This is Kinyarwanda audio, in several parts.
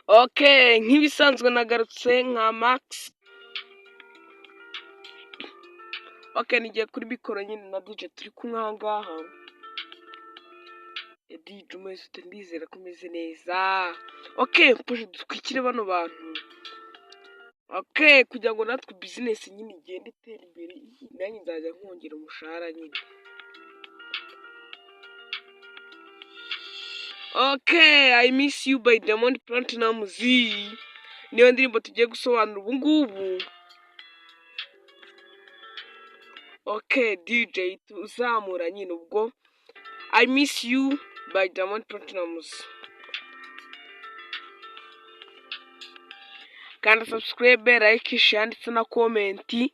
Okay, nk'ibisanzwe nagarutse nka Max. Okay, nigiye kuri mikoro nyine na DJ turi kumwe aha ngaha. DJ umeze ute? Ndizera ko umeze neza. Okay, mfashe dutwikire bano bantu. Okay, kugira ngo natwe business nyine igende itera imbere, nanjye nzajya nkongera umushahara nyine. Okay, I miss you by Diamond Platnumz. Niyo ndirimbo tugiye gusobanura ubu ngubu. Okay, DJ tuzamura nyine ubwo. I miss you by Diamond Platnumz. Kanda subscribe, like, share ndetse na comment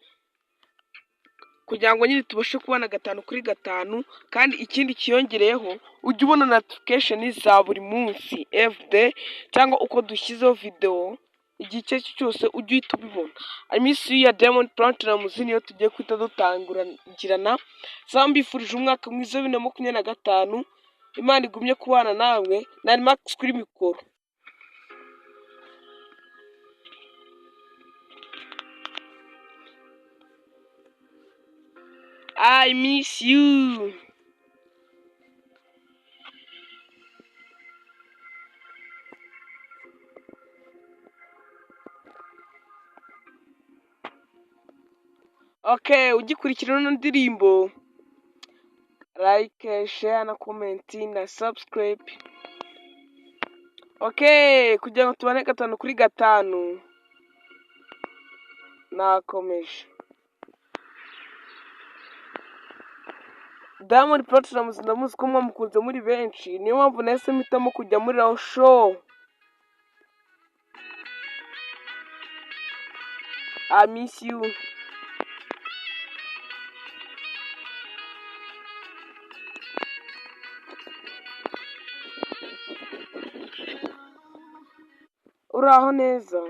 kugira ngo nyine tubashe kubona gatanu kuri gatanu, kandi ikindi kiyongereyeho ujye ubona notification za buri munsi everyday, cyangwa uko dushyizeho video igihe icyo ari cyo cyose ujye uhita ubibona. I miss you ya Diamond Platnumz niyo tugiye guhita dutangirana. Saba mbifurije umwaka mwiza wa 2025, Imana igumye kubana namwe. Nari Max kuri mikoro. I miss you. Okay, ugikurikira ino ndirimbo, like, share na comment na subscribe. Okay, kugira ngo tubane gatanu kuri gatanu, nakomeje. Diamond Platnumz ndamuzi ko mwamukunze muri benshi, niyo mpamvu nahise mpitamo kujya muri raho show. I miss you. Uraho neza?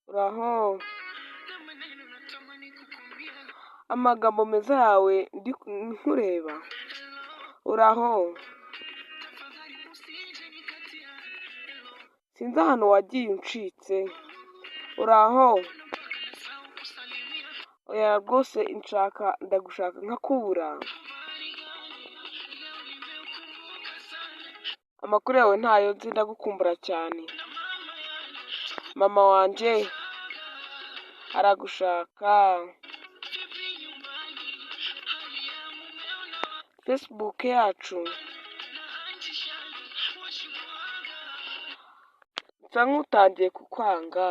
Uraho? Amagambo meza yawe ndi nkureba. Uraho? Sinzi ahantu wagiye uncitse. Uraho? Oya rwose nshaka ndagushaka nkakubura. Amakuru yawe ntayo nzi, ndagukumbura cyane. Mama wanjye aragushaka. Facebook yacu nsa nk'utangiye kukwanga.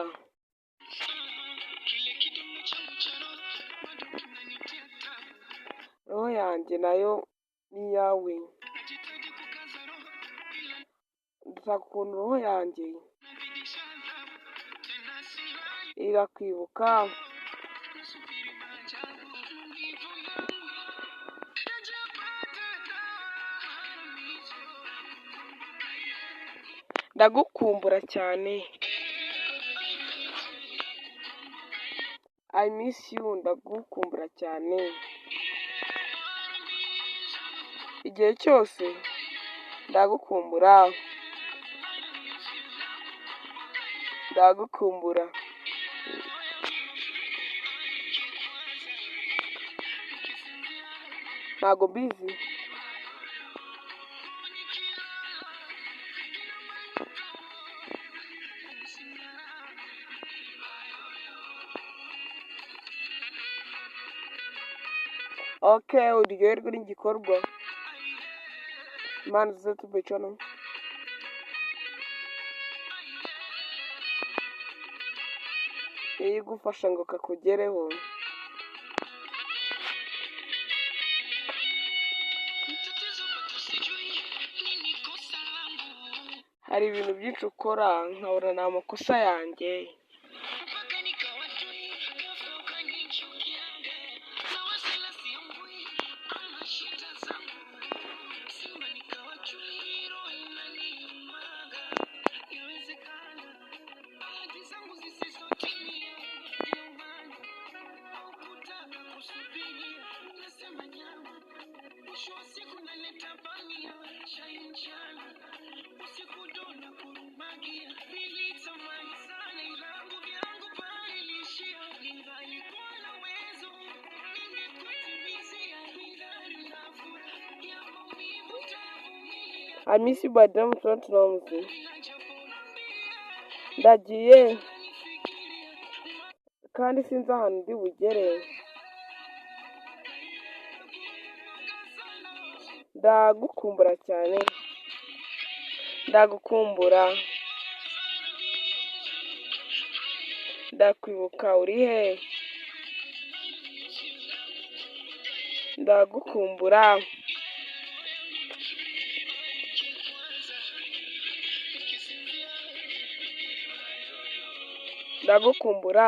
Roho yanjye nayo ni iyawe. Ndashaka ukuntu roho yanjye irakwibuka. Ndagukumbura cyane. I miss you, ndagukumbura cyane. Igihe cyose ndagukumbura. Ndagukumbura. Ntago mbizi. Okay, uryoherwe n'igikorwa. Imana ize tubicano. Iyo igufasha ngo kakugereho. Hari ibintu byinshi ukora nkabona ni amakosa yanjye. I miss you by Diamond Platnumz. Ndagiye kandi sinzi ahantu ndi bugere. Ndagukumbura cyane, ndagukumbura, ndakwibuka uri he? Ndagukumbura. Ndagukumbura.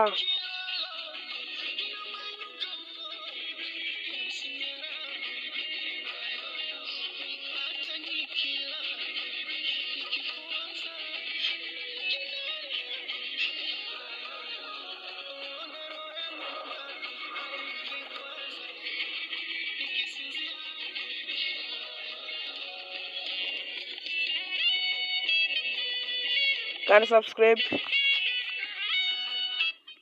Kandi subscribe,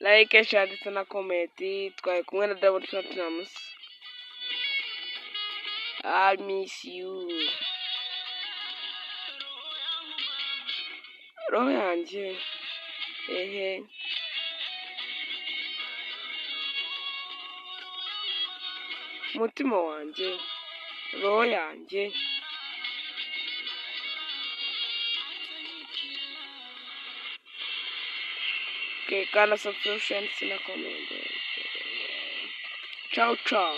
like, share ndetse na comment. Twari kumwe na Diamond Platnumz. I miss you. Roho yanjye, ehe. Umutima wanjye, roho yanjye. Okay, kanda subscription, na comment. Ciao ciao.